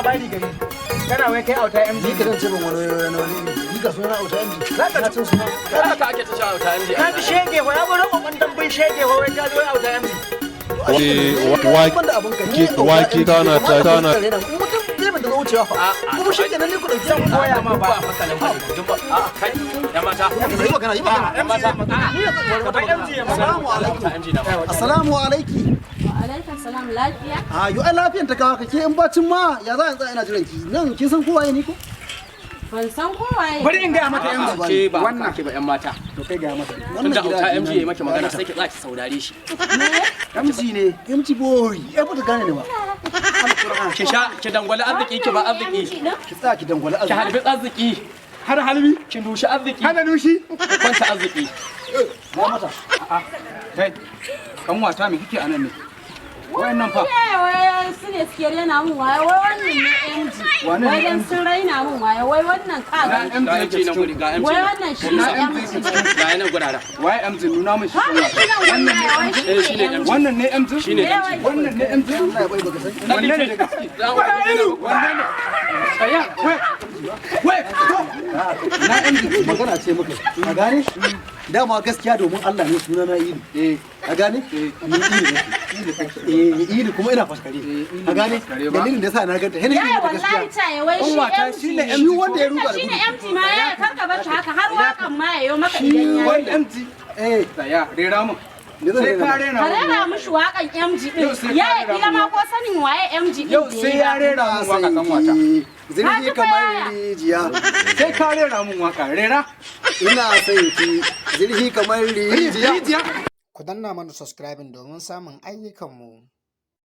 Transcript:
labari gari. Kana wai kai Auta MG. Ni ka zan ce ban wani wani wani, ni ga suna Auta MG. Za ka Na ci cin suna. Haka ake ta cewa Auta MG. Ka ji shege wa ya bari kokon dambun shege wa wai ka zo wai Auta MG. Ban da abin ka ni. Wake tana tana. Mutum zai ban da wucewa fa kuma shi kenan, ni ku dauki. Zan koya ma ba ba. haka nan bane duk ba. A kai, yan mata. Yi magana, yi magana. Yan mata. Ka bar MG ya magana. Assalamu alaikum. Auta MG na. Assalamu alaiki. Wa alaikum salam, lafiya? A yo, ai lafiyan ta kawo kake in bacin ma ya za a tsaya ina jiran ki nan? Kin san kowa ne ko? Ban san kowaye. Bari in gaya mata MG. Ke ba Wannan. haka ake ba, yan mata. To, kai gaya mata. Tunda Auta MG ya maki magana, sai ki tsaya ki saurare shi. MG ne. MG boy, ai ba ta gane ne ba. Ki sha, ki dangwali arziki, ki ba arziki. Ki tsaya ki dangwala Ki arziki. harbi arziki. Har halbi. Ki nushi arziki. Hana nushi. Kwanta arziki. Ga mata. Kai, kanwata, me kike anan ne? Wayannan fa? Wai su ne suke raina mun waye, wai wannan ne MG. Wane ne Wai dan MG? sun raina mun waye, wai wannan ka Na ga. MG Ga yake MG nan guri, cikin ga MG. Wai Nan. wannan shi ne MG. Ga yanan gurara. Waye MG? Nuna min shi, kanwata. Wannan ne MG. Eh, shi ne MG. Wannan ne MG? Shi ne MG. Wannan ne MG? Allah ya bai baka san. Wanne ne daga ciki? Wanne ne? Tsaya, wai. Wai, to. Na MG. Magana ce muka, a gane dama gaskiya domin Allah ne, suna na Ilu. A gane ni Ilu ne. Eh, Ilu, kuma ina faskare, a gane dalilin da yasa na ganta hene Yaya, da wallahi gaskiya. ta ya wai shi Kanwata, MG. shi ne Shi wanda ya ruga da Shi ne gudu. MG ma yaya, kar ka bar shi haka, har wakan ma yayo maka idan ya Wai yi. MG. Eh. Tsaya, rera mun. Me zan Sai rera ka ma? rera Ka mun. rera mishi wakan MG din. Yau sai ka Yaya, rera kila mun ma ko sanin waye MG din Yau bai sai yi ya ba. rera mun waka, kanwata. Zirgi Ka ji kamar fa yaya? rijiya. Sai ka rera mun waka, rera. Ina son ki zirgi kamar rijiya. Rijiya. Ku danna mana subscribing domin samun ayyukanmu.